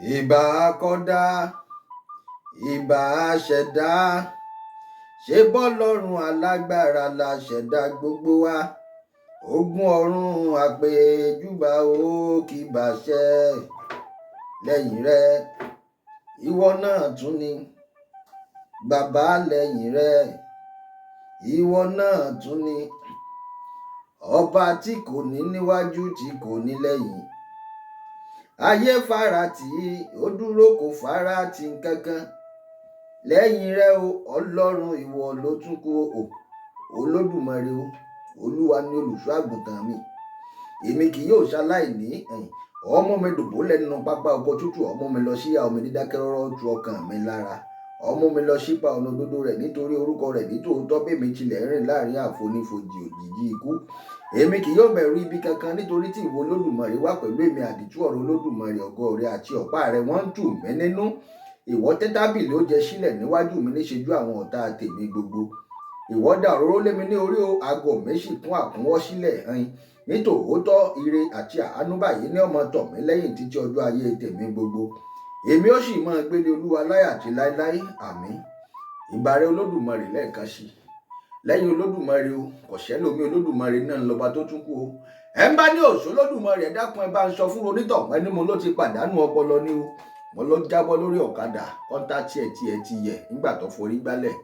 Ìbà akọ́dá, ìbà aṣẹ̀dá, ṣe bọ́lọ́run alágbára la ṣẹ̀dá gbogbo wa. Ogun ọ̀run àpèjúbà ó kì bàṣẹ lẹ́yìn rẹ. Ìwọ náà tún ni bàbá lẹ́yìn rẹ. Ìwọ náà tún ni ọba tí kò ní níwájú, tí kò ní lẹ́yìn. Ayé farati, ó dúró, kò farati nkankan lẹ́yìn rẹ o. Ọlọ́run, ìwọ ló tún kù o. Olódùmarè o. Olúwa ni olùṣọ́ àgùntàn mi, èmi kì yóò ṣaláìní. Ó mú mi dùbúlẹ̀ nínú pápá oko tútù, ó mú mi lọ sí omi dídákẹ́ rọ́rọ́, tu ọkàn mi lára. Ó mú mi lọ sípa ọ̀nà òdodo rẹ̀ nítorí orúkọ rẹ̀. Nítòótọ́, bí èmi tilẹ̀ rìn láàrin àfonífojì òjìji ikú, èmi kì yóò bẹ̀rù ibi kankan, nítorí tí ìwọ Olódùmarè wà pẹ̀lú èmi. Àdìtú ọ̀rọ̀ Olódùmarè, ọ̀gọ́ rẹ àti ọ̀pá rẹ, wọ́n ń tù mí nínú. Ìwọ tẹ́ tábìlì oúnjẹ sílẹ̀ níwájú mi níṣojú àwọn ọ̀tá tèmi gbogbo. Ìwọ dà òróró lé mi ní orí o, ago mi sì kún àkúnwọ́ sílẹ̀ ẹ̀hìn. Nítòótọ́, ire àti àánú báyìí ní ó máa tọ̀ mí lẹ́yìn títí ọjọ́ ayé tèmi gbogbo. Èmi ó sì máa gbélé Olúwa láyà àti láéláé. Àmín. Ìbàrẹ̀ Olódùmarè lẹ́ẹ̀kan sí i. Lẹ́yìn Olódùmarè o, kò sẹ́lòmíì. Olódùmarè náà lọ́ba tó tún kú o. Ẹ ń bá ní òṣó Olódùmarè, ẹ dákun, ẹ bá ń sọ fún onítọ̀hún, ẹni mo ló ti pàdánù ọpọlọ ní o. Mo ló jábọ́ lórí ọ̀kadà, kọ́ńtà tiẹ̀ tiẹ̀ ti yẹ̀ nígbà tó forí gbálẹ̀.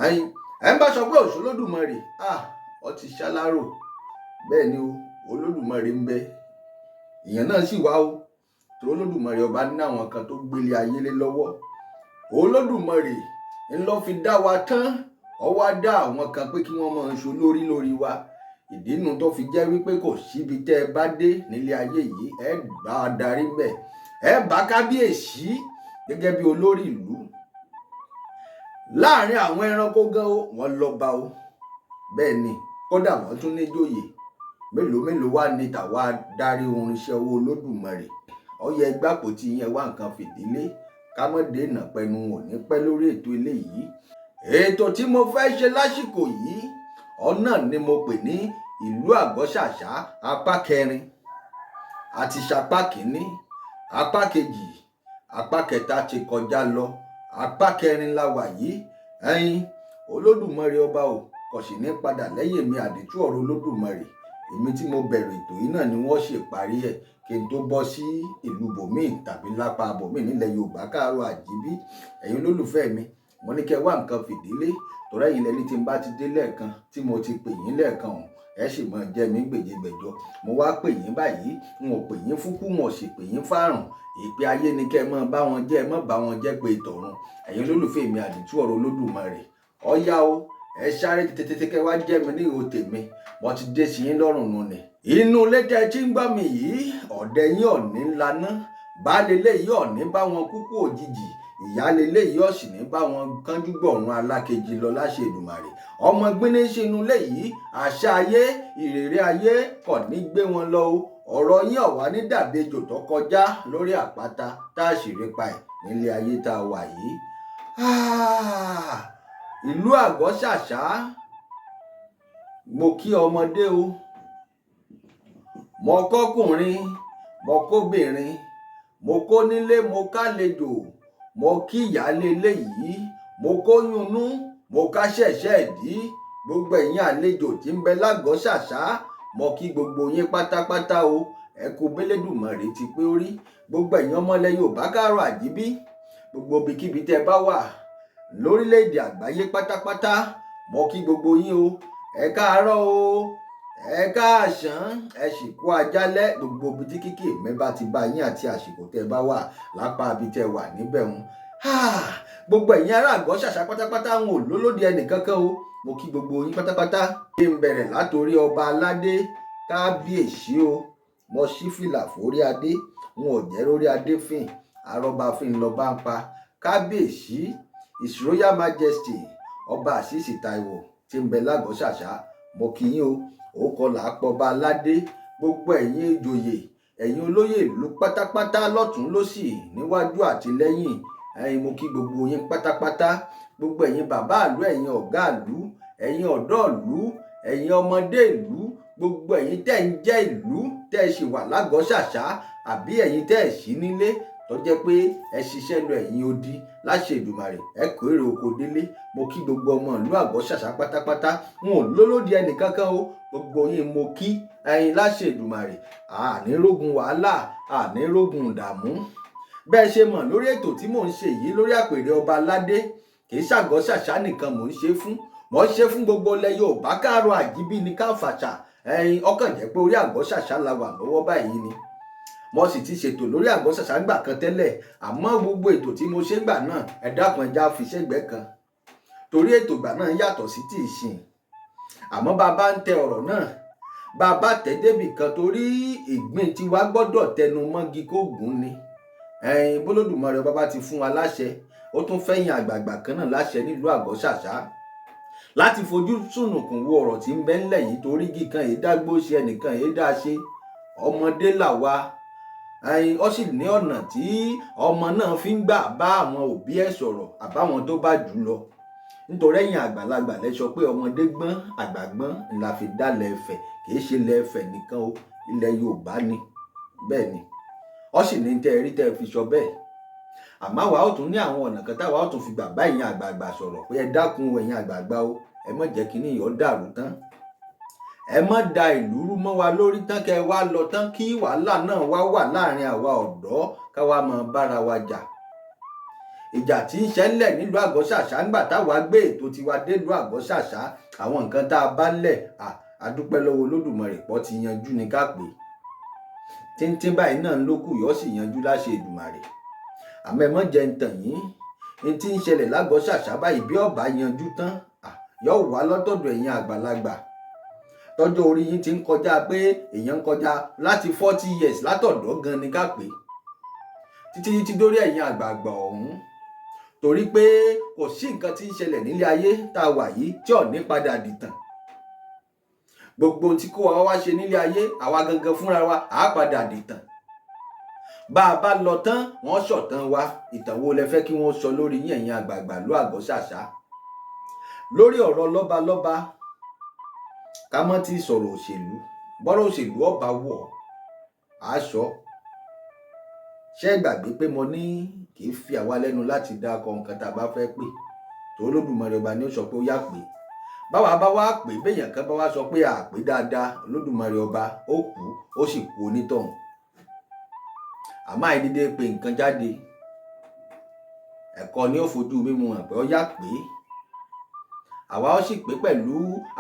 Ẹyin ẹ ń bá sọ pé òṣó Olódùmarè, ah, ọ ti ṣalárò. Bẹ́ẹ̀ ni o, Olódùmarè ń bẹ, ìyẹn náà sì wá o. Torí Olódùmarè ọba ní àwọn kan tó gbélé ayé lé lọ́wọ́. Olódùmarè ńlọ fi dá wa tán, ó wá dá àwọn kan pé kí wọ́n máa ṣe olórí lórí wa. Ìdí nu tó fi jẹ́ wípé kò síbi tẹ́ ẹ bá dé nílé ayé yìí, ẹ bá a darí mbẹ̀, ẹ bá kábíyèsí gẹ́gẹ́ bí olórí ìlú. Láàrin àwọn ẹranko gan o, wọ́n lọ́ba o. Bẹ́ẹ̀ ni, kódà wọ́n tún níjòyè. Mélòó mélòó wà ní tàwa darí orin iṣẹ́ owó Olódùmarè. Ọyẹ gbàpò tí yẹn wá nǹkan fìdílé, ká mọ́ dènà pẹnu, ò ní pẹ́ lórí ètò eléyìí. Ètò tí mo fẹ́ ṣe lásìkò yìí, ọ̀nà ni mo pè ní ìlú Àgọ́ṣàṣà apá kẹrin. Àti ṣapá kìíní, apá kejì, apá kẹta ti kọjá lọ, apá kẹrin la wà yìí. Ẹyin Olódùmarè ọba o, kò sì ní padà lẹ́yìn mi. Àdìtú ọ̀rọ̀ Olódùmarè, èmi tí mo bẹ̀rẹ̀ ètò yìí náà ni wọ́n ṣe parí ẹ̀ kí n tó bọ́ sí ìlú bòmíì tàbí lápá bòmíì nílẹ̀ Yorùbá káàárọ̀ àjíbí. Ẹ̀yin olólùfẹ́ mi, mo ní kẹ́ wá nǹkan fìdílé, torí ẹ̀yin lẹni tí n bá ti dé lẹ́ẹ̀kan tí mo ti pè yín lẹ́ẹ̀kan ọ̀hún, ẹ sì máa jẹ́ mi gbèjègbèjọ. Mo wá pè yín báyìí, n ò pè yín fúkú, wọn ò sì pè yín fárùn. Ìpè ayé ni kẹ́ ẹ máa bá wọn jẹ́, ẹ má bá wọn jẹ́ pé ìtọ̀run. Ẹ̀yin olólùfẹ́ mi, àdìtú ọ̀rọ̀ Olódùmarè, ọ̀yá o, ẹ sáré tètè kẹ́ wá jẹ́ mi ní ihò tèmi. Mo ti dé sí yín lọ́rùn nù ni. Inú ilé tẹ́ tí ń gbọ́ mi yìí, ọ̀dẹ yín ọ̀ní ńlaná, baálé ilé yìí ọ̀ní bá wọn kúkú òjijì, ìyáálé ilé yìí ọ̀sìn ní bá wọn kánjú gbọ̀run alákejì lọ láṣẹ Èdùmàrè. Ọmọ gbíní sínú ilé yìí, àṣà ayé, ìrèrè ayé kò ní gbé wọn lọ o. Ọ̀rọ̀ yín ọ̀wá ní dàbí ejò tó kọjá lórí àpáta tá a sì rí pa ẹ̀ nílé ayé tá a wà yìí. Ìlú Àgọ́ṣàṣà, mo kí ọmọdé o, mo kọ́kùnrin, mo kóbìnrin, mo kó nílé, mo kálejò, mo kí ìyáálé ilé yìí, mo kóyúnú, mo ká ṣẹ̀ṣẹ̀ ìdí. Gbogbo ẹ̀yin àlejò tí ń bẹ lágọ̀ọ́-ṣàṣà, mo kí gbogbo yín pátápátá o. Ẹ kú bẹ́lẹ́dùmarè ti pé ó rí. Gbogbo ẹ̀yin ọmọlẹ̀ Yorùbá káàárọ̀ àjíbí, gbogbo ibikíbi tẹ́ bá wà lórílẹ̀‐èdè àgbáyé pátápátá, mo kí gbogbo yín o. Ẹ káàárọ̀ o, ẹ káàsán, ẹ sì kú ajálẹ̀. Gbogbo ibi tí kíkì mi bá ti bá yín àti àsìkò tẹ́ bá wà lápá ibi tẹ́ wà níbẹ̀ ń. Gbogbo ẹ̀yin ará Àgọ́-ṣàṣà pátápátá, ń ò lólódì ẹnìkankan o. Mo kí gbogbo yín pátápátá. Kí n bẹ̀rẹ̀ látòrí ọba aládé. Kábíyèsí o, mo ṣí fìlà fórí adé, n ò jẹ́ rórí adé fìn, arọ́ba fìn lọ bá ń pa. Kábíyèsí, His Royal Majesty, Ọba Àṣìṣì Táíwò tí ń bẹ lágọ̀ọ́-ṣàṣà, mo kí yín o. Òkọ là á pọba aládé. Gbogbo ẹ̀yin ìjòyè, ẹ̀yin olóyè ìlú pátápátá, lọ́tún lósì, níwájú àti lẹ́yìn ẹ̀yin, mo kí gbogbo yín pátápátá. Gbogbo ẹ̀yin bàbá ìlú, ẹ̀yin ọ̀gá ìlú, ẹ̀yin ọ̀dọ́ ìlú, ẹ̀yin ọmọdé ìlú, gbogbo ẹ̀yin tẹ́ ń jẹ́ ìlú tẹ́ ẹ sì wà lágọ̀ọ́-ṣàṣà, àbí ẹ̀yin tẹ́ ẹ sí nílé. Tó jẹ́ pé ẹ ṣiṣẹ́ lọ ẹ̀yìn odi, láṣẹ Èdùmàrè, ẹ kó èrè oko délé. Mo kí gbogbo ọmọ ìlú Àgọ́ Ṣàṣà pátápátá. N ò lólódì ẹnìkankan o, gbogbo yín mo kí. Ẹ̀yin, láṣẹ Èdùmàrè, àní rógun wàhálà, àní rógun ìdààmú. Bẹ́ẹ̀ ṣe mọ̀, lórí ètò tí mò ń ṣe yìí, lórí àpèrè ọba aládé, kì í ṣàgọ́ Ṣàṣà nìkan mò ń ṣe fún, mò ń ṣe fún gbogbo ilẹ̀ Yorùbá káàárọ̀ àjíbí ní káfàṣà. Ẹ̀yin ọkàn jẹ́ pé orí Àgọ́ Ṣàṣà la wà lọ́wọ́ báyìí ni. Mo sì ti ṣètò lórí Àgọ́ Ṣàṣà ńgbà kan tẹ́lẹ̀, àmọ́ gbogbo ètò tí mo ṣe ńgbà náà, ẹ dákun, ẹ já fi sẹ́gbẹ̀ẹ́ kan, torí ètò ìgbà náà yàtọ̀ sí ti ìsìn. Àmọ́ bàbá ń tẹ ọ̀rọ̀ náà, bàbá tẹ̀ débì kan, torí ìgbín tiwa gbọ́dọ̀ tẹnu mọ́gi kó gùn ni. Ẹ̀yin bólódùmarè ọba bá ti fún wa láṣẹ, ó tún fẹ̀yìn àgbààgbà kan náà láṣẹ nílùú Àgọ́ Ṣàṣà láti fojú sùnùkùn wo ọ̀rọ̀ tí ń bẹ ńlẹ̀ yìí, torí igi kan yìí dágbó ṣe, ẹnìkan yìí dá ṣe. Ọmọdé làwa. Ẹ̀yin ó sì ní ọ̀nà tí ọmọ náà fi ń gbà bá àwọn òbí ẹ̀ sọ̀rọ̀ àbáwọn tó bá jù lọ, nítorí ẹ̀yin àgbàlagbà lẹ sọ pé ọmọdé gbọ́n, àgbà gbọ́n la fi dálẹ̀ Ifẹ̀. Kì í ṣe ilẹ̀ Ifẹ̀ nìkan o, ilẹ̀ Yorùbá ni. Bẹ́ẹ̀ ni, ó sì ní tẹ́ ẹ rí tẹ́ ẹ fi sọ bẹ́ẹ̀. Àmọ́ àwa ó tún ní àwọn ọ̀nà kan táwa ó tún fi gbà bá ẹ̀yin àgbààgbà sọ̀rọ̀ pé ẹ dákun, ẹ̀yin àgbààgbà o, ẹ má jẹ́ kí níyọ̀ dàrú tán, ẹ má da ìlú rú mọ́ wa lórí tán, kẹ́ ẹ wá lọ tán, kí wàhálà náà wá wà láàrin àwa ọ̀dọ́, káwa máa bára wa jà. Ìjà tí ń ṣẹlẹ̀ nílùú Àgọ́ Ṣàṣà ńgbà táwa gbé ètò tiwa délùú Àgọ́ Ṣàṣà, àwọn nǹkan tá a bá lẹ̀, a dúpẹ́ lọ́wọ́ Olódùmarè pọ̀ ti yanjú ní ká pè tíntín báyìí náà ló kù, yọ sì yanjú láṣẹ Èdùmàrè. Àmọ́ ẹ mọ́ jẹ́ ń tàn yín, ní tí ń ṣẹlẹ̀ lágọ̀ọ́ Ṣàṣà báyìí, bí ọ̀bá yanjú tán, yọ wá lọ́tọ̀dọ̀ ẹ̀yin àgbàlagbà tọ́jọ́ orí yín ti ń kọjá, pé èèyàn ń kọjá láti 40 years, látọ̀dọ̀ gan ni ká pè títí títí dórí ẹ̀yin àgbààgbà ọ̀hún, torí pé kò sí nǹkan tí ń ṣẹlẹ̀ nílé ayé tá a wà yìí tí ò ní padà dìtàn. Gbogbo ohun tí kó wa wá ṣe nílé ayé, àwa gangan fúnra wa à á padà dìtàn. Bá a bá lọ tán, wọ́n sọ̀tàn wa. Ìtàn wo lẹ fẹ́ kí wọ́n sọ lórí yín, ẹ̀yin àgbààgbà ló Àgọ́ Ṣàṣà, lórí ọ̀rọ̀ lọ́balọ́ba? Ká mọ́ ti sọ̀rọ̀ òṣèlú. Bọ́rọ̀ òṣèlú ọba wọ̀ á sọ. Ṣé ẹ gbàgbé pé mo ní kì í fi àwa lẹ́nu láti dá akọ nǹkan tá a bá fẹ́ pè tó? Olódùmarè ọba ni ó sọ pé ó yá pé. Báwa bá wá pè, béèyàn kan bá wá sọ pé à pé dáadáa, Olódùmarè ọba ó kú, ó sì kú onítọ̀hún. Àmọ́ àìdédé pé nǹkan jáde, ẹ̀kọ́ ni ó fojú mímu hàn pé ó yá pé. Àwa ó sì pé pẹ̀lú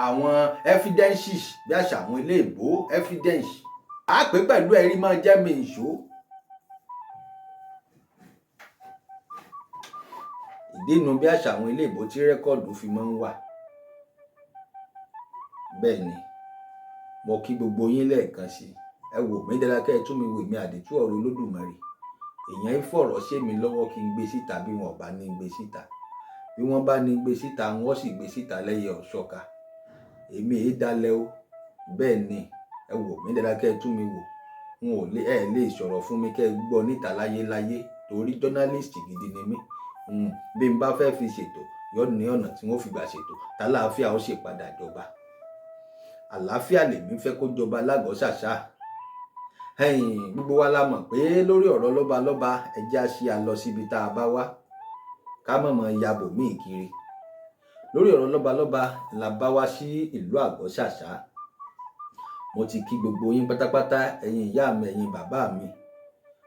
àwọn evidences, bí àṣà àwọn iléèbó, evidence. Á pé pẹ̀lú ẹ̀rí máa jẹ́ mi ìṣó. Ìdí nu bí àṣà àwọn iléèbó tí record fi máa ń wà. Bẹ́ẹ̀ ni, mo kí gbogbo yín lẹ́ẹ̀kan sí. Ẹ wò mí dáadáa, kẹ́ ẹ tún mi wò mí. Àdìtú ọ̀rọ̀ Olódùmarè, èèyàn ń fọ̀rọ̀ ṣé mi lọ́wọ́ kí n gbé síta. Bí wọn ò bá ní gbé síta, bí wọ́n bá ní gbé síta, wọ́n sì gbé síta lẹ́yẹ ọ̀ṣọ́ka. Èmi èé dalẹ̀ o. Bẹ́ẹ̀ ni, ẹ wò mí dáadáa, kẹ́ ẹ tún mi wò. N ò lè, ẹ lè sọ̀rọ̀ fún mi kẹ́ ẹ gbọ́ níta láyé láyé, torí journalist gidi ni mí. Bí n bá fẹ́ fi ṣètò, yóò ní ọ̀nà tí wọ́n fi gbà ṣètò tálàáfíà ó sì padà jọba. Àlàáfíà lèmi fẹ́ kó jọba lágọ̀ọ́ Ṣàṣà. Ẹ̀yin gbogbo wa la mọ̀ pé lórí ọ̀rọ̀ lọ́balọ́ba, ẹ jẹ́ á ṣe àlọ síbi tá a bá wá, ká mọ̀ mọ̀ yabò míì kiri. Lórí ọ̀rọ̀ lọ́balọ́ba la bá wá sí ìlú Àgọ́ Ṣàṣà. Mo ti kí gbogbo yín pátápátá, ẹ̀yin ìyá mi, ẹ̀yin bàbá mi,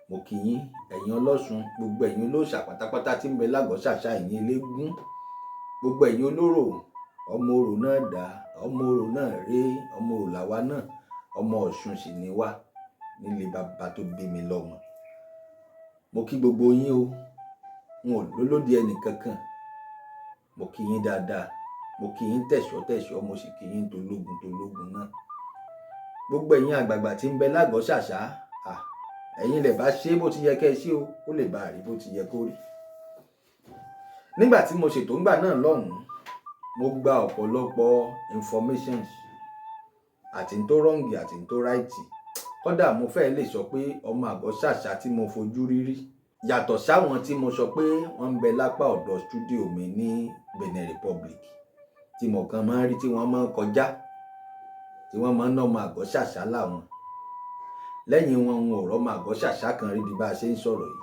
mo kí yín, ẹ̀yin ọlọ́ṣun, gbogbo ẹ̀yin olóòṣà pátápátá tí ń bẹ lágọ̀ọ́ Ṣàṣà, ẹ̀yin eléégún, gbogbo ẹ̀yin olóró. Ọmọ orò náà dá, ọmọ orò náà ré, ọmọ orò làwa náà, ọmọ Ọ̀ṣun sì ni wá nílé bàbá tó bí mi lọ́mọ. Mo kí gbogbo yín o, n ò lólódì ẹnì kankan. Mo kí yín dáadáa, mo kí yín tẹ̀ṣọ́ tẹ̀ṣọ́, mo sì kí yín tológun tológun náà. Gbogbo ẹ̀yin àgbààgbà tí ń bẹ lágọ̀ọ́ Ṣàṣà, ẹ̀yin lè bá ṣe bó ti yẹ kẹ́ ẹ ṣe o, ó lè bá rí bó ti yẹ kó rí. Nígbà tí mo ṣètò ńgbà náà lọ́hùn-ún, mo gba ọ̀pọ̀lọpọ̀ informations, àti n tó wrong àti n tó right. Kódà mo fẹ́ lè sọ pé ọmọ Àgọ́ Ṣàṣà tí mo fojú rí rí, yàtọ̀ sáwọn tí mo sọ pé wọ́n ń bẹ lápá ọ̀dọ̀ studio mi ní Benin Republic, tí mo kàn máa ń rí tí wọ́n máa ń kọjá, tí wọ́n máa ń ná ọmọ Àgọ́ Ṣàṣà láwọn. Lẹ́yìn wọn, n ò rọ́mọ Àgọ́ Ṣàṣà kan rí di bá a ṣe ń sọ̀rọ̀ yìí.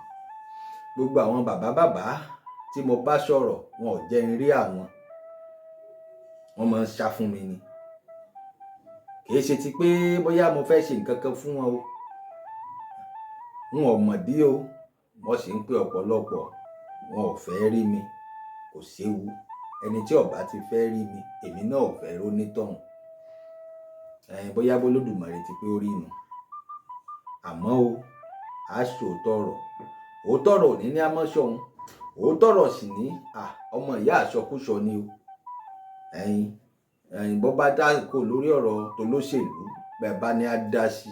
Gbogbo àwọn bàbá bàbá tí mo bá sọ̀rọ̀, wọn ò jẹ́ n rí àwọn, wọ́n máa ń sá fún mi ni. Kì í ṣe ti pé bóyá mo fẹ́ ṣe nǹkan kan fún wọn o, n ò mọ̀dí o. Wọ́n sì ń pè ọ̀pọ̀lọpọ̀, wọn ò fẹ́ rí mi. Kò séwu, ẹni tí ó bá ti fẹ́ rí mi, èmi náà ò fẹ́ rónítọ̀hún. Bóyá b'Olódùmarè ti pé ó rí nu. Àmọ́ o, a ṣòótọ́ ọ̀rọ̀, òótọ́ ọ̀rọ̀ ò ní ní amọ́ṣọ̀hún, òótọ́ ọ̀rọ̀ sì ní ọmọ ìyá àsọkúsọ ni o. Ẹ̀yin ẹ̀yin bó bá dáko lórí ọ̀rọ̀ tolóṣèlú, bẹ́ẹ̀ bá ní á dá sí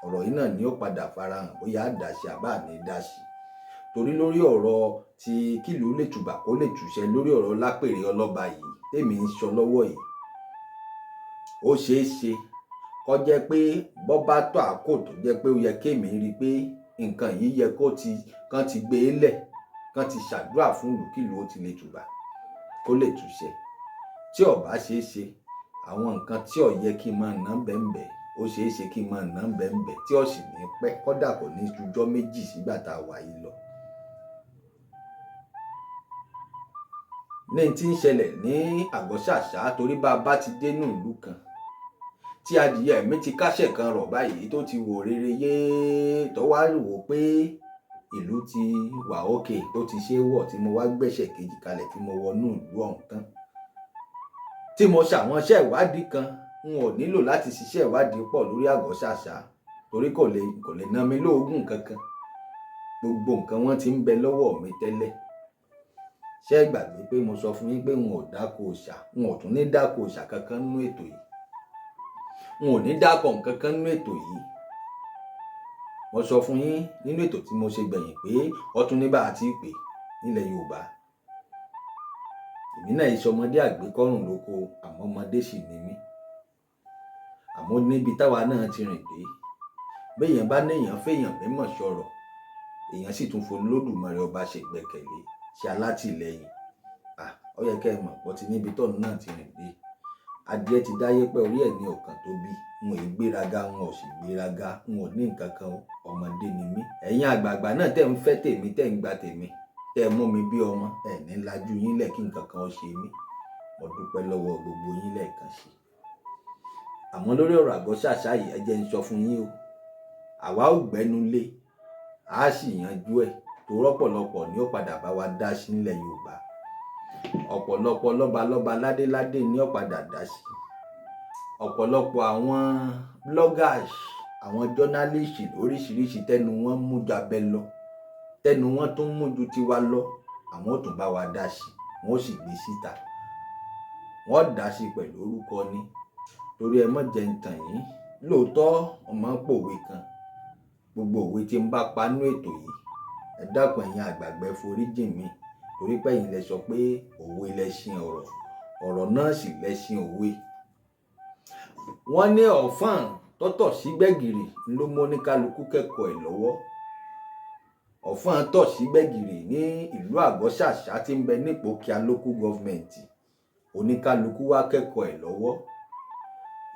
ọ̀rọ̀ yìí náà ni ó padà farahàn bóyá á dá sí àbá ní dá sí. Torí lórí ọ̀rọ̀ ti kílùú lè tùbà kó lè túṣẹ, lórí ọ̀rọ̀ Lápèrè Ọlọ́ba yìí tèmi ń sọ lọ́wọ́ yìí, ó ṣeé ṣe kó jẹ́ pé bọ́ bá tó àkókò tó jẹ́ pé ó yẹ kémi rí i pé nǹkan yìí yẹ kó ti kán ti gbé e lẹ̀, kán ti ṣàdúrà fún ìlú kílùú ó ti lè tùbà kó lè túṣẹ. Tí ó bá ṣeé ṣe, àwọn nǹkan tí ó yẹ kí n máa ná bẹ́ẹ̀nbẹ́ẹ̀, ó ṣeé ṣe kí n máa ná bẹ́ẹ̀nbẹ́ẹ̀ tí ó sì ní pẹ́, kódà kò ní jujọ́ méjì sígbà tá a wà yìí lọ. Ní tí ń ṣẹlẹ̀ ní Àgọ́ Ṣàṣà, torí bá a bá ti dénú ìlú kan tí adìyẹ mi ti kásẹ̀ kan rọ̀ báyìí tó ti wò rere yéé, tó wá wò pé ìlú ti wà ókè, tó ti ṣe wọ̀, tí mo wá gbẹ̀ṣẹ̀ kejì kalẹ̀ tí mo wọnú ìlú ọ̀hún tán, tí mo ṣàwọn iṣẹ́ ìwádìí kan. N ò nílò láti ṣiṣẹ́ ìwádìí pọ̀ lórí Àgọ́ Ṣàṣà torí kò lè ná mi lóògùn kankan. Gbogbo nǹkan wọn ti ń bẹ lọ́wọ́ mi tẹ́lẹ̀. Ṣé ẹ gbàgbé pé mo sọ fún yín pé n ò dáko òòṣà, n ò tún ní dáko òòṣà kankan nínú ètò yìí, n ò ní dáko nǹkan kan nínú ètò yìí. Mo sọ fún yín nínú ètò tí mo ṣe gbẹ̀yìn pé ọtún ní bá a ti pè nílẹ̀ Yorùbá. Èmi náà ìṣọmọdé àgbékọ́rùn lóko, àmọ́ ọmọdé sì ni mí. Àmọ́ níbi táwa náà ti rìn dé, béèyàn bá néèyàn fèèyàn mímọ̀ sọ̀rọ̀, èèyàn sì tún f'Olódùmarè ọba ṣègbẹ́kẹ̀lé, ṣe alátìlẹ́yìn. Ó yẹ kẹ́ ẹ mọ̀ pọ́ ti níbi tóun náà ti rìn dé. Adìẹ ti dáyé pé orí ẹ̀ ní ọ̀kan tó bí. N ò gbéraga, n ò sì gbéraga, n ò ní nǹkan kan, ọmọdé ni mí. Ẹ̀yin àgbààgbà náà tẹ́ ń fẹ́ tèmi, tẹ́ ń gba tèmi, tẹ́ mú mi bí ọmọ, ẹ̀ ní lajú yín lẹ̀ kí nǹkan kan ó ṣe mí. Mo dúpẹ́ lọ́wọ́ gbogbo yín lẹ́ẹ̀kan sí. Àmọ́ lórí ọ̀rọ̀ Àgọ́ Ṣàṣà yìí, ẹ jẹ́ n sọ fún yín o, àwa ò gbẹ́nu lé, a sì yanjú ẹ̀, torí ọ̀pọ̀lọpọ̀ ni ó padà bá wa dá sí nílẹ̀ Yorùbá. Ọ̀pọ̀lọpọ̀ lọ́balọ́ba ládéládé ni ó padà dá sí. Ọ̀pọ̀lọpọ̀ àwọn bloggers, àwọn journalists lóríṣiríṣi tẹnu wọn mú ju abẹ lọ, tẹnu wọn tún mú ju tiwa lọ, àwọn ò tún bá wa dá sí, wọn ó sì gbé síta. Wọ́n dá sí pẹ̀lú orúkọ ni. Torí ẹ má jẹ́ ń tàn yín. Lóòótọ́ ọmọ ń pòwe kan. Gbogbo òwe tí ń bá pa nínú ètò yìí, ẹ dákun ẹ̀yin àgbàgbà ẹ forí jìn mí, torí pé ẹ̀yin lẹ sọ pé òwe lẹṣin ọ̀rọ̀, ọ̀rọ̀ náà sì lẹṣin òwe. Wọ́n ní ọ̀fọ́n tọ́tọ̀ sí gbẹ̀gìrì ló mú oníkálukú kẹ́kọ̀ọ́ ẹ̀ lọ́wọ́. Ọ̀fọ́n tọ̀ sí gbẹ̀gìrì ní ìlú Àgọ́ Ṣàṣà tí ń bẹ ní Ìpókíà local government. Oníkálukú wá kẹ́kọ̀ọ́ ẹ̀ lọ́wọ́.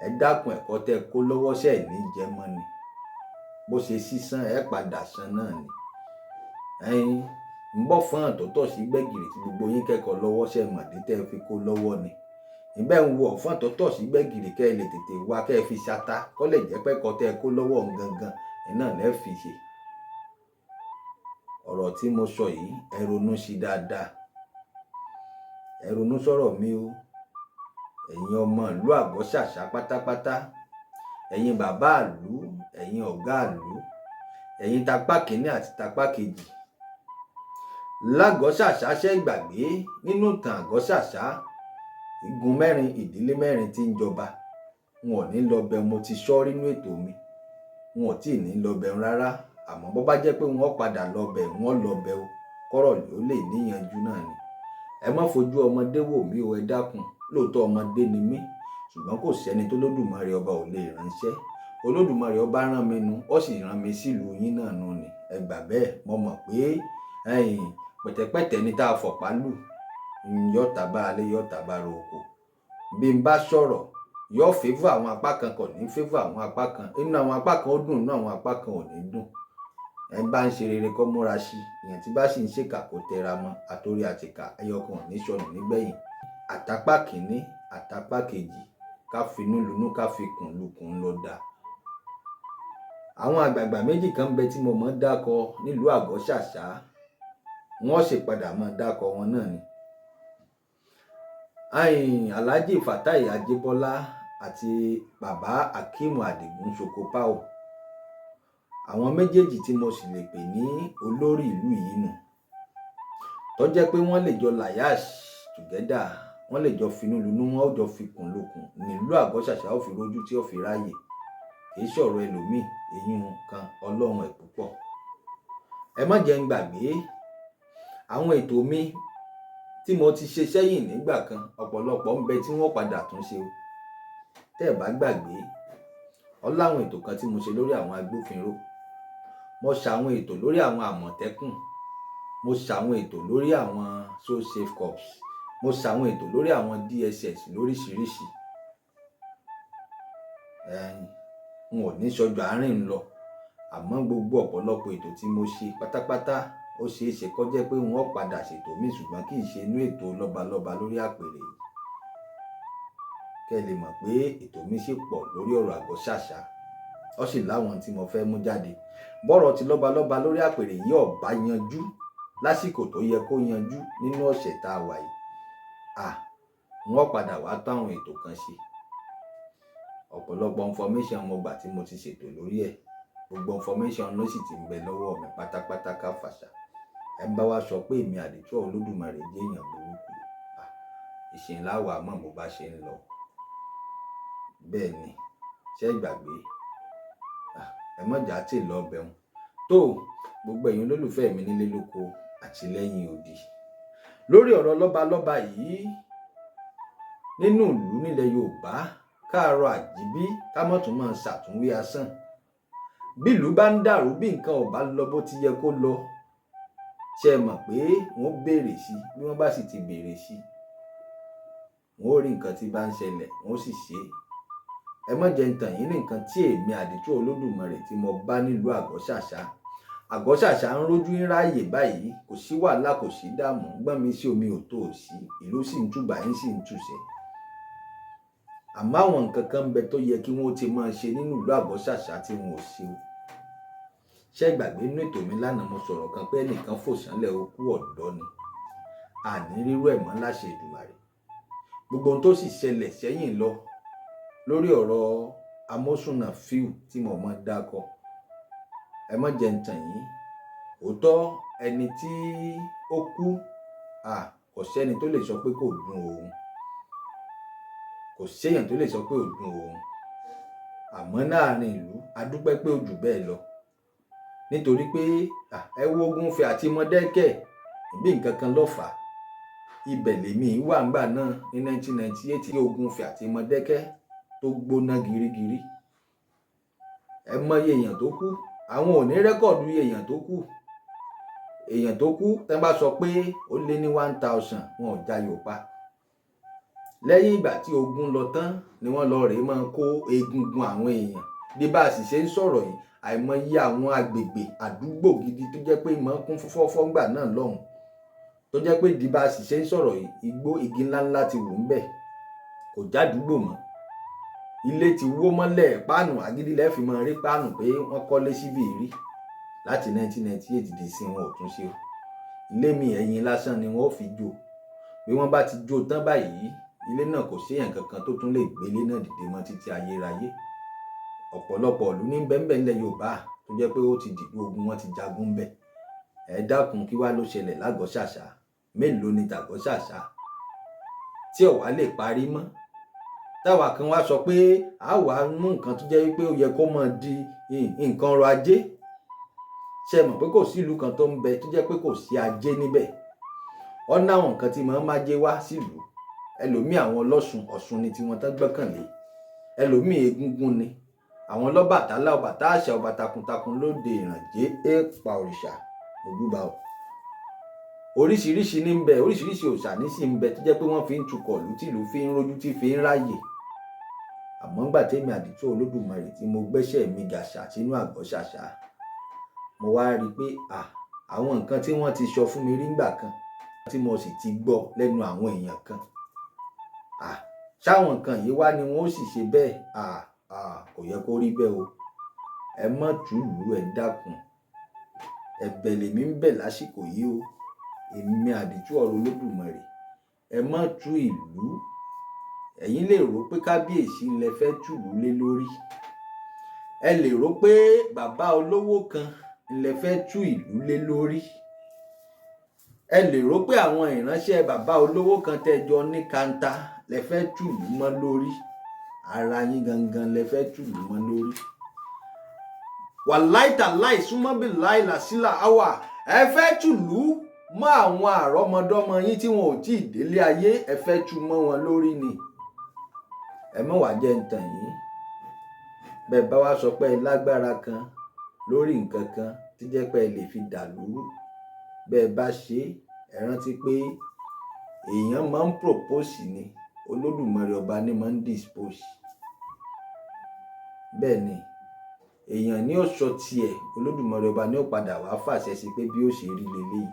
Ẹ dákun ẹ̀kọ́ tẹ́ kó lọ́wọ́ ṣẹ̀ ní jẹmọ́ ni. Bó ṣe sísan ẹ padà san náà ni. Ẹ̀yin ń bọ̀ fún àtọ̀tọ̀ sí gbẹ̀gìrì tí gbogbo yín kẹ́kọ̀ọ́ lọ́wọ́ ṣẹ̀ mọ̀dí tẹ́ fi kó lọ́wọ́ ni. Ìbẹ́ ń wo ọ̀fọ́n tọ́tọ̀ sí gbẹ̀gìrì kẹ́ ẹ lè tètè wá kẹ́ ẹ fi ṣata kó lè jẹ́ pẹ́kọ́ tẹ́ kó lọ́wọ́ gangan iná lẹ́ fi ṣe. Ọ̀rọ̀ tí mo sọ yìí, ẹ ronú sí dáadáa. Ẹ ronú sọ̀rọ̀ mi o. Ẹ̀yin ọmọ ìlú Àgọ́ Ṣàṣà pátápátá, ẹ̀yin bàbá ìlú, ẹ̀yin ọ̀gá ìlú, ẹ̀yin tapá kìíní àti tapá kejì. Lágọ́ Ṣàṣà ṣẹ́ ìgbàgbé nínú ìtàn Àgọ́ Ṣàṣà, igun mẹ́rin, ìdílé mẹ́rin tí ń jọba. N ò ní lọ bẹ̀, mo ti sọ nínú ètò mi. N ò tí ì ní lọ bẹ̀ rárá. Àmọ́ bó bá jẹ́ pé wọ́n padà lọ bẹ̀, wọ́n lọ bẹ̀ o. Kọ́rọ̀ ló lè níyanjú náà ni. Ẹ má fojú ọmọdé wò mí o, ẹ dákun. Lóòótọ́ ọmọdé ni mí, ṣùgbọ́n kò sẹ́ni tó Olódùmarè ọba ò lè ránṣẹ́. Olódùmarè ọba rán mi nu, ó sì rán mi sílùú yín náà nu ni. Ẹ gbà bẹ́ẹ̀, mo mọ̀ pé ẹ̀yin pẹ̀tẹ̀pẹ̀tẹ̀ ni tá a fọ̀pá lù. Yọ́ tàbá alẹ́, yọ́ tàbá ro oko. Bí n bá sọ̀rọ̀, yóò favour àwọn apá kan, kò ní favour àwọn apá kan. Inú àwọn apá kan ó dùn, inú àwọn apá kan ò ní dùn. Ẹ bá ń ṣe rere kó múra sí i, èèyàn tí bá sì ń ṣèkà kó tẹra mọ́. Àtòrí àtìkà ẹyọkan ò ní sọnù nígbẹ̀yìn. Àtàpá kìíní, àtàpá kejì, ká finú lunú, ká fi kùn lukùn ló dáa. Àwọn àgbààgbà méjì kan ń bẹ tí mo mọ̀ ń dákọ nílùú Àgọ́ Ṣàṣà, wọ́n sì padà mọ̀ dákọ wọn náà ni. Alhaji Fatai Ajíbọ́lá àti bàbá Akeem Adigun Sokopao, àwọn méjèèjì tí mo sì lè pè ní olórí ìlú yìí nù, tó jẹ́ pé wọ́n lè jọ liaise together, wọ́n lè jọ finú lunú, wọ́n ó jọ fikùn lukùn nílùú Àgọ́ Ṣàṣà ó fi rójú tí ó fi ráyè. Kì í sọ̀rọ̀ ẹlòmíì, èyí kan Ọlọ́run ẹ̀ púpọ̀. Ẹ má jẹ́ ń gbàgbé àwọn ètò mi tí mo ti ṣe sẹ́yìn nígbà kan, ọ̀pọ̀lọpọ̀ ń bẹ tí wọ́n padà tún ṣe o. Tẹ́ ẹ̀ bá gbàgbé, ó láwọn ètò kan tí mo ṣe lórí àwọn agbófinró, mo ṣàwọn ètò lórí àwọn àmọ̀tẹ́kùn, mo ṣàwọn ètò lórí àwọn So Safe Corps, mo ṣàwọn ètò lórí àwọn DSS lóríṣiríṣi. N ò ní sọjú àárín lọ, àmọ́ gbogbo ọ̀pọ̀lọpọ̀ ètò tí mo ṣe pátápátá, ó ṣeé ṣe kó jẹ́ pé wọ́n padà ṣètò mi, ṣùgbọ́n kì í ṣe inú ètò lọ́balọ́ba lórí àpèrè yìí. Kẹ́ ẹ lè mọ̀ pé ètò mi ṣì pọ̀ lórí ọ̀rọ̀ Àgọ́ Ṣàṣà, ó sì láwọn tí mo fẹ́ mú jáde. Bọ́rọ̀ ti lọ́balọ́ba lórí àpèrè yìí ò bá yanjú lásìkò tó yẹ kó yanjú nínú ọ̀sẹ̀ tá a wà yìí, wọ́n padà wá táwọn ètò kan ṣe. Ọ̀pọ̀lọpọ̀ information mo gbà tí mo ti ṣètò lórí ẹ̀, gbogbo information ló sì ti ń bẹ lọ́wọ́ mi pátápátá ká fàṣà. Ẹ ń bá wa sọ pé èmi Àdìtú Olódùmarè jẹ́ èèyàn burúkú, ìsìn láwàá mọ̀ bó bá ṣe ń lọ. Bẹ́ẹ̀ ni, ṣé ẹ gbàgbé? Ẹ má jà tí ì lọ bẹun. Tó gbogbo ẹ̀yin olólùfẹ́ mi nílé lóko àti lẹ́yìn odi, lórí ọ̀rọ̀ lọ́balọ́ba yìí nínú ìlú nílẹ̀ Yorùbá, káàárọ̀ àjíbí, ká mọ̀ tún máa ṣàtúnwí asán. Bí ìlú bá ń dàrú, bí nǹkan ò bá lọ bó ti yẹ kó lọ, ṣé ẹ mọ̀ pé wọ́n béèrè sí i? Bí wọ́n bá sì ti béèrè sí i, wọ́n ó rí nǹkan tí bá ń ṣẹlẹ̀, wọ́n ó sì ṣe é. Ẹ má jẹ́ ń tàn yín ní nǹkan tí èmi Àdìtú Olódùmarè tí mo bá nílùú Àgọ́ Ṣàṣà. Àgọ́ Ṣàṣà ń rójú ń ráàyè báyìí, kò sí wàhálà, kò sí dààmú, gbọ́n mi sí omi ò tó ò sí, ìlú sì ń tùbà yín sì ń tùṣẹ́. Àmọ́ àwọn nǹkan kan ń bẹ tó yẹ kí wọ́n ti máa ṣe nínú ìlú Àgọ́ Ṣàṣà tí wọn ò ṣe o. Ṣé ẹ gbàgbé nínú ètò mi lánàá, mo sọ̀rọ̀ kan pé ẹnìkan fò sánlẹ̀, ó kú, ọ̀dọ́ ni. Àní rírú ẹ̀ mọ́ láṣẹ Èdùmàrè. Gbogbo ohun tó sì ṣẹlẹ̀ sẹ́yìn lọ lórí ọ̀rọ̀ Amósùnà Fíù tí mo mọ̀ dákọ, ẹ má jẹ́ ń tàn yín. Òótọ́ ẹni tí ó kú, kò sẹ́ni tó lè sọ pé kò dùn òun, kò séèyàn tó lè sọ pé ò dùn òun. Àmọ́ láàrin ìlú, a dúpẹ́ pé ó jù bẹ́ẹ̀ lọ, nítorí pé ẹ wo ogun Ifẹ̀ àti Mọdákẹ́kẹ́, bí nǹkan kan ló fà á. Ibẹ̀ lèmi wà ńgbà náà ní 1998 tí ogun Ifẹ̀ àti Mọdákẹ́kẹ́ tó gbóná girigiri. Ẹ mọye èèyàn tó kú, àwọn ò ní record èèyàn tó kú. Èèyàn tó kú, tẹ́ bá sọ pé ó lé ní 1000, wọn ò jayò pa. Lẹ́yìn ìgbà tí ogun lọ tán ni wọ́n lọ rèé máa kó egungun àwọn èèyàn. Bí bá a sì ṣe ń sọ̀rọ̀ yìí, àìmọye àwọn agbègbè àdúgbò gidi tó jẹ́ pé ìmọ̀ kún fọ́fọ́ ńgbà náà lọ́hùn, tó jẹ́ pé di bá a sì ṣe ń sọ̀rọ̀ yìí, igbó igi ńláńlá ti wù ń bẹ̀, kò jádùúgbò mọ́, ilé ti wó mọ́lẹ̀, páànù agídí lẹ́ẹ̀ fi máa rí páànù pé wọ́n kọ́lé síbí rí láti 1998 di sí, wọn ò tún ṣe o. Ilé mi, ẹ̀yìn lásán ni wọ́n ó fi jó. Bí wọ́n bá ti jó tán báyìí, ilé náà kò séèyàn kankan tó tún lè gbélé náà dìde mọ́ títí ayérayé. Ọ̀pọ̀lọpọ̀ ìlú ní bẹ́ńbẹ́ ńlẹ̀ Yorùbá tó jẹ́ pé ó ti dìbò ogun, wọn ti jagun ń bẹ̀. Ẹ dákun, kí wá ló ṣẹlẹ̀ lágọ̀ọ́ Ṣàṣà? Mélòó ni tàgọ́ Ṣàṣà tí ò wá lè parí mọ́, táwa kan wá sọ pé a wà mú nǹkan tó jẹ́ wípé ó yẹ kó máa di nǹkan ọrọ̀ ajé? Ṣe mọ̀ pé kò sí ìlú kan tó ń bẹ tó jẹ́ pé kò sí ajé níbẹ̀? Ọ̀nà àwọn nǹkan tí màá májé wá sílùú, ẹlòmíì àwọn ọlọ́sùn, Ọ̀ṣun ni tiwọn tán gbọ́kànlé, ẹlòmíì egúngún ni, àwọn lọ́bàtálá, ọbàtá àṣà, ọba takuntakun lóde ìrànjẹ́, èèpà òrìṣà ojúbà o. Oríṣiríṣi ní ń bẹ, oríṣiríṣi òòṣà ní sì ń bẹ tó jẹ́ pé wọ́n fi ń tukọ̀ ìlú tìlú fi ń rójú tí fi ń ráàyè. Àmọ́ ńgbà tèmi Àdìtú Olódùmarè tí mo gbẹ́sẹ̀ mi gàṣà sínú Àgọ́ Ṣàṣà, Mo wá rí i pé àwọn nǹkan tí wọ́n ti sọ fún mi rí ńgbà kan tí mo sì ti gbọ́ lẹ́nu àwọn èèyàn kan, ṣáwọn nǹkan yìí wá ni wọ́n ó sì ṣe bẹ́ẹ̀? Kò yẹ kó rí bẹ́ẹ̀ o. Ẹ má túlùú, ẹ dákun. Ẹ̀bẹ̀ lèmi ń bẹ̀ lásìkò yìí o, èmi Àdìtú ọ̀rọ̀ Olódùmarè. Ẹ má tú ìlú. Ẹ̀yin lè rò pé kábíyèsí lẹ fẹ́ túlùú lé lórí, ẹ lè rò pé bàbá olówó kan lẹ fẹ́ tú ìlú lé lórí, ẹ lè rò pé àwọn ìránṣẹ́ bàbá olówó kan tẹ́jọ ní kanta lẹ fẹ́ túlùú mọ́ lórí. Ara yín gangan lẹ fẹ́ túlùú mọ́ lórí. Wàláìtàláì súnmọ́bì láìlàsílà áwà, ẹ fẹ́ tùlú mọ́ àwọn àrọ́mọdọ́mọ yín tí wọn ò tí ì délé ayé, ẹ fẹ́ tú mọ́ wọn lórí ni. Ẹ mọ̀ wá jẹ́ ń tàn yín. Bẹ́ẹ̀ bá wá sọ pé ẹ lágbára kan lórí nǹkan kan tí jẹ́ pé ẹ lè fi dà lúrú, bẹ́ẹ̀ bá ṣe é, ẹ rántí pé èèyàn máa ń propose ni, Olódùmarè ọba ní máa ń dispose. Bẹ́ẹ̀ ni, èèyàn ní ó sọ tiẹ̀, Olódùmarè ọba ní ó padà wá fàṣẹ sí pé bí ó ṣe rí leléyìí.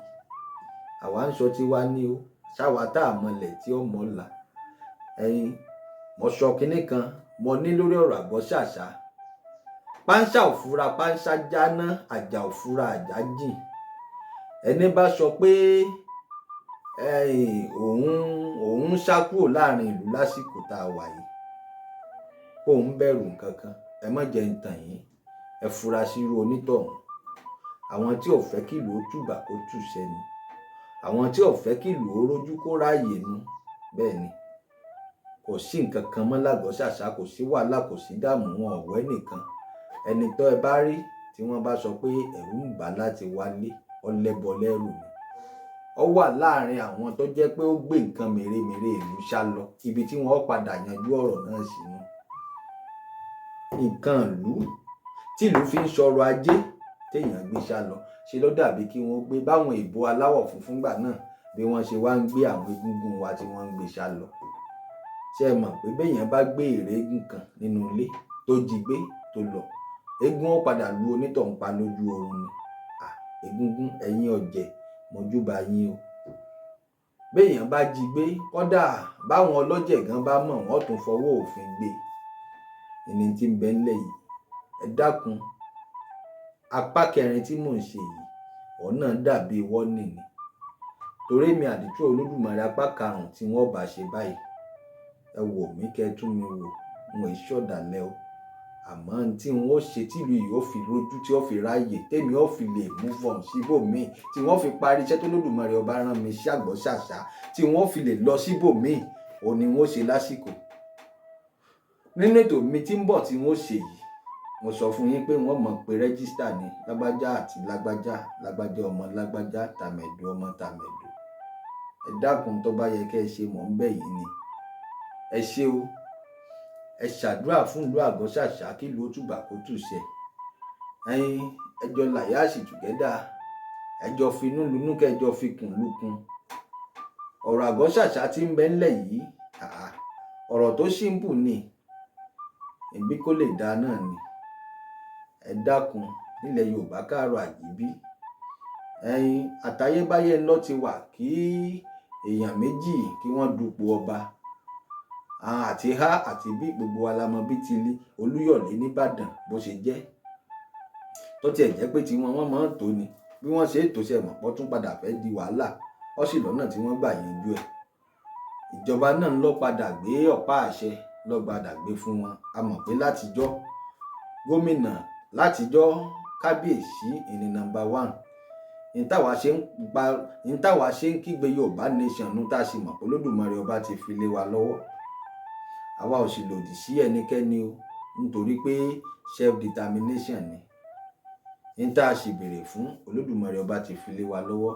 Àwa ń sọ tiwa ní o, ṣáwa tá a mọlẹ̀ tí ó mọ̀ là. Ẹ̀yin, mo sọ kinní kan mo ní lórí ọ̀rọ̀ Àgọ́ Ṣàṣà. Páńṣá ò fura páńṣá jáná, àjà ò fura àjà jìn. Ẹni bá sọ pé òun ń sá kúrò láàrin ìlú lásìkò tá a wà yìí, kó ń bẹ̀rù nǹkan kan, ẹ má jẹ́ ń tàn yín, ẹ fura sí irú onítọ̀hún. Àwọn tí ò fẹ́ kí ìlú ó tùbà kó tù sẹ́nu, àwọn tí ò fẹ́ kí ìlú ó rójú kó ráàyè nu. Bẹ́ẹ̀ ni, kò sí nǹkan kan mọ́ l'Àgọ́ Ṣàṣà, kò sí wàhálà, kò sí dààmú, wọn ò wẹ́ nìkan. Ẹni tó ẹ bá rí tí wọ́n bá sọ pé ẹ̀rù ń bà láti wálé, ọlẹ́bọ lẹ́rù ni. Ó wà láàrin àwọn tó jẹ́ pé ó gbé nǹkan mèremère ìlú sá lọ, ibi tí wọ́n padà yanjú ọ̀rọ̀ náà sínú. Nǹkan ìlú tí ìlú fi ń sọ̀rọ̀ ajé téèyàn gbé sá lọ, ṣe ló dàbí kí wọ́n gbé báwọn ìbò aláwọ̀ funfun gbà náà bí wọ́n ṣe wá ń gbé àwọn egúngún wa tí wọ́n ń gbé sá lọ. Ṣé ẹ mọ̀ pé béèyàn bá gbé ère eégún kan nínú ilé tó jí gbé tó lọ, eégún ó padà lu onítọ̀hún pa lójú oorun ni. Egúngún, ẹ̀yin ọ̀jẹ̀, mojúbà yín o. Béèyàn bá jí gbé, kódà báwọn ọlọ́jẹ̀ gan bá mọ̀, wọ́n tún fọwọ́ òfin gbé. Ìní tí ń bẹ ńlẹ̀ yìí, ẹ dákun. Apá kẹrin tí mò ń ṣe yìí, òun náà dàbí warning ni. Torí èmi Àdìtú Olódùmarè, apá karùn-ún tí wọ́n bá ṣe báyìí, ẹ wò mí kẹ́ tún mi wò, n ò ṣọ̀dàlẹ̀ o. Àmọ́ ohun tí n ó ṣe tí ìlú yìí ó fi rójú, tí ó fi ráàyè, tèmi ó fi lè move on síbòmíì, tí wọ́n fi parí iṣẹ́ tó Olódùmarè ọba rán mi sí Àgọ́ Ṣàṣà, tí wọ́n fi lè lọ síbòmíì, òun ni wọ́n ṣe lásìkò. Nínú ètò mi tí ń bọ̀ tí wọ́n ṣe yìí, mo sọ fún yín pé wọ́n mọ̀ pé register ni lágbájá àti lágbájá, lágbájá ọmọ lágbájá, tàmẹ̀dù ọmọ tàmẹ̀dù. Ẹ dákun, tó bá yẹ kẹ́ ẹ ṣe, mò ń bẹ̀ yín ni. Ẹ ṣé o. Ẹ ṣàdúrà fún ìlú Àgọ́ Ṣàṣà kí ìlú ó tùbà kó tùṣẹ. Ẹ̀yin, ẹ jọ liaise together, ẹ jọ finú lunú, kẹ́ ẹ jọ fikùn lukùn. Ọ̀rọ̀ Àgọ́ Ṣàṣà tí ń bẹ ńlẹ̀ yìí, ọ̀rọ̀ tó simple ni, ìbí kó lè dáa náà ni. Ẹ dákun, nílẹ̀ Yorùbá káàárọ̀ àjíbí. Ẹ̀yin, àtayébáyé ńlọ ti wà kí èèyàn méjì kí wọ́n dupò ọba. Àti A àti B, gbogbo wa la mọ̀ bí ti Olúyọ̀lé nìbàdàn bó ṣe jẹ́. Tó tiẹ̀ jẹ́ pé tiwọn wọ́n máa ń tò ni. Bí wọ́n ṣe ètò ṣe mọ̀ pọ́ tún padà fẹ́ di wàhálà, ó sì lọ́nà tí wọ́n gbà yanjú ẹ̀. Ìjọba náà ló padà gbé ọ̀pá àṣẹ ló padà gbé fún wọn. A mọ̀ pé látijọ́ gómìnà, látijọ́ kábíyèsí ìní number one. Ní táwa ṣe ń pa, ní táwa ṣe ń kígbe Yorùbá nation nu, tá a sì mọ̀ pé Olódùmarè ọba ti fi lé wa lọ́wọ́. Àwa ò sì lòdì sí ẹnikẹ́ni o, nítorí pé self determination ni. Ní tá a sì béèrè fún, Olódùmarè ọba ti fi lé wa lọ́wọ́.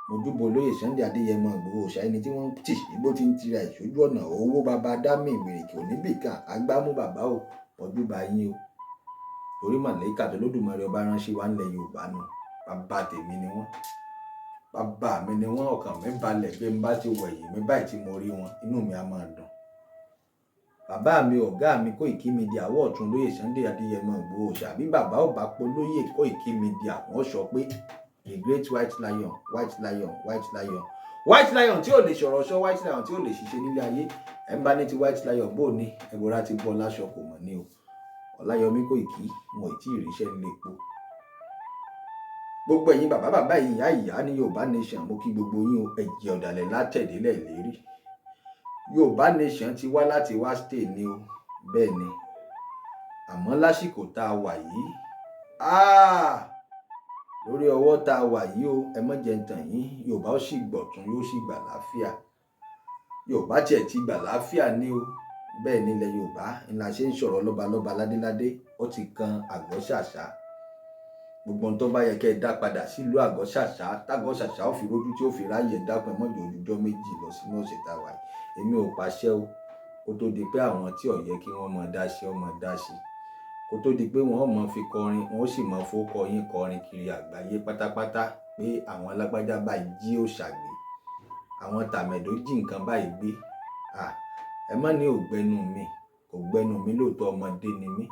Mojúbọ olóyè Sunday Adéyẹmọ Ìgbòho Òòṣà, ẹni tí wọ́n ń tì igbó tí ń tira ìṣojú ọ̀nà owó baba dámì ìwèrèkè oníbìkan agbámú bàbá o, mojúbà yín o. Torí màlẹ́kà tó Olódùmarè ọba ránṣẹ́ wá ńlẹ̀ Yorùbá nu, bàbá tèmi ni wọ́n, bàbá mi ni wọ́n. Ọkàn mi balẹ̀ bí n bá ti wẹ̀yìn mi báyìí tí mo rí wọn, inú mi á máa dùn. Bàbá mi, ọ̀gá mi Koiki Media, àwọ̀ ọ̀tún lóyè Sunday Adéyẹmọ Ìgbòho ṣàbí bàbá ò bá polóyè Koiki Media, wọ́n sọ pé the great white lion, white lion, white lion, white lion tí ò lè sọ̀rọ̀ sọ, white lion tí ò lè ṣiṣẹ́ nílé ayé. Ẹ̀ ń bá ní ti white lion bó ní ẹ̀bùrà ti bọ́ láṣọ kò mọ̀ ní o. Ọláyọmí Kóìkí, wọn ò tí ì ríṣẹ́ nílé epo. Gbogbo ẹ̀yin bàbá bàbá, ìyá ìyá ní Yorùbá Nation, mo kí gbogbo yín o. Ẹ̀jẹ̀ ọ̀dàlẹ̀ látẹ̀délẹ̀ ìlérí. Yorùbá Nation ti wá láti wá stay ni o. Bẹ́ẹ̀ ni, àmọ́ lásìkò tá a wà yìí, lórí ọwọ́ tá a wà yìí o, ẹ má jẹ́ n tàn yín, Yorùbá ó sì gbọ̀tún, yóò sì gbà láfíà. Yorùbá tiẹ̀ ti gbà láfíà ní o. Bẹ́ẹ̀ nílẹ̀ Yorùbá ńlá ṣe ń sọ̀rọ̀ lọ́balọ́ba, ládéládé, ó ti kan Àgọ́ Ṣàṣà. Gbogbo ohun tó bá yẹ kẹ́ ẹ dá padà sílùú Àgọ́ Ṣàṣà, tágọ́ Ṣàṣà ó fi rójú tí ó fi ráyè, dákun, ẹ mọ́jọ ojújọ́ 2 lọ sínú ọ̀sẹ̀ tá a wà yìí. Èmi ò pàṣẹ o. Kó tó di pé àwọn tí ò yẹ kí wọ́n mọ dá sí ọmọ dá sí, kó tó di pé wọ́n mọ fi kọrin, wọ́n sì mọ fowókọ yín kọrin kiri àgbáyé pátápátá pé àwọn alágbájá báyìí jí òòṣà gbé, àwọn tàmẹ̀dó jí nǹkan báyìí gbé. Ẹ má ní ògbẹ́nu mi, kò gbẹ́nu mi. Lóòótọ́ ọmọdé ni mí,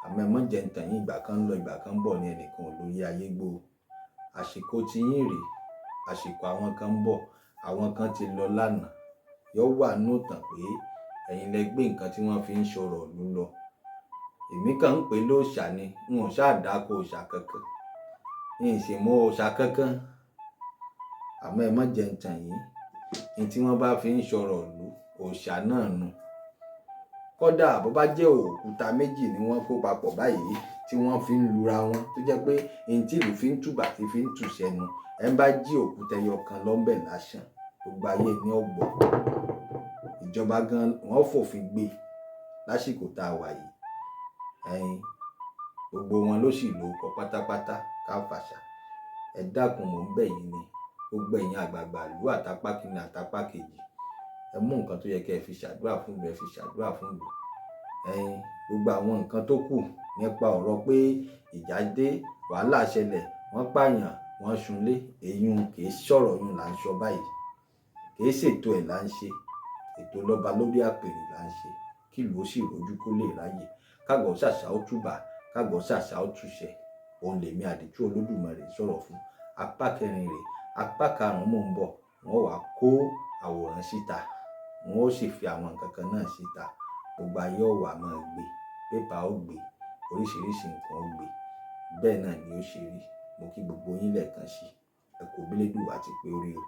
àmọ́ ẹ má jẹ́ ń tàn yín, ìgbà kan ń lọ, ìgbà kan ń bọ̀ ní, ẹnìkan ò lórí ayé gbó. Àsìkò tí yín rèé, àsìkò àwọn kan ń bọ̀, àwọn kan ti lọ lánàá. Yóò wà nù tàn pé ẹ̀yin lẹ gbé nǹkan tí wọ́n fi ń sọ̀rọ̀ ìlú lọ. Èmi kàn ń pè lóòṣà ni, n ò ṣáà dáko òòṣà kankan, n sì mú òòṣà kankan. Àmọ́ ẹ má jẹ́ ń tàn yín, ní tí wọ́n bá fi ń sọ̀rọ̀ ìlú, òòṣà náà nu. Kódà bó bá jẹ́ òkúta méjì ni wọ́n kó papọ̀ báyìí tí wọ́n fi ń lura wọn, tó jẹ́ pé ẹni tí ìlú fi ń tùbà tí fi ń tù sẹ́nu, ẹ ń bá jí òkúta ẹyọ kan lọ́nbẹ̀ lásán, gbogbo ayé ní ọ̀gbọ́n. Ìjọba gan wọ́n fòfin gbé lásìkò tá a wà yìí. Ẹ̀yin gbogbo wọn ló sì lò kọ pátápátá káfàṣà. Ẹ dákun, mò ń bẹ̀ yín ni, gbogbo ẹ̀yin àgbààgbà ìlú, àtàpá kìíní, àtàpá kejì, ẹ mú nǹkan tó yẹ kẹ́ ẹ fi ṣàdúrà fún ìlú, ẹ fi ṣàdúrà fún ìlú. Ẹ̀yin gbogbo àwọn nǹkan tó kù nípa ọ̀rọ̀ pé ìjà dé, wàhálà ṣẹlẹ̀, wọ́n pààyàn, wọ́n sunlé, èyún kì í sọ̀rọ̀ yún là ń sọ báyìí, kì í ṣètò ẹ̀ là ń ṣe. Ètò lọ́ba lórí àpèrè là ń ṣe, kí ìlú ó sì rojú, kó lè ráyè, kágọ̀ ṣàṣà ó túbà, kágọ̀ ṣàṣà ó túṣẹ. Òun lèmi Àdìtú Olódùmarè sọ̀rọ̀ fún. Apá kẹrin rèé, apá karùn-ún mò ń bọ̀. Wọ́n wàá kó àwòrán síta, wọ́n ó sì fi àwọn nǹkan kan náà síta. Gbogbo ayé ọ̀wà máa gbé pépà, ó gbé oríṣiríṣi nǹkan, ó gbé. Bẹ́ẹ̀ náà ni ó ṣe rí. Mo kí gbogbo yín lẹ́ẹ̀kan sí. Ẹ kú bílédùn àti pé orí o.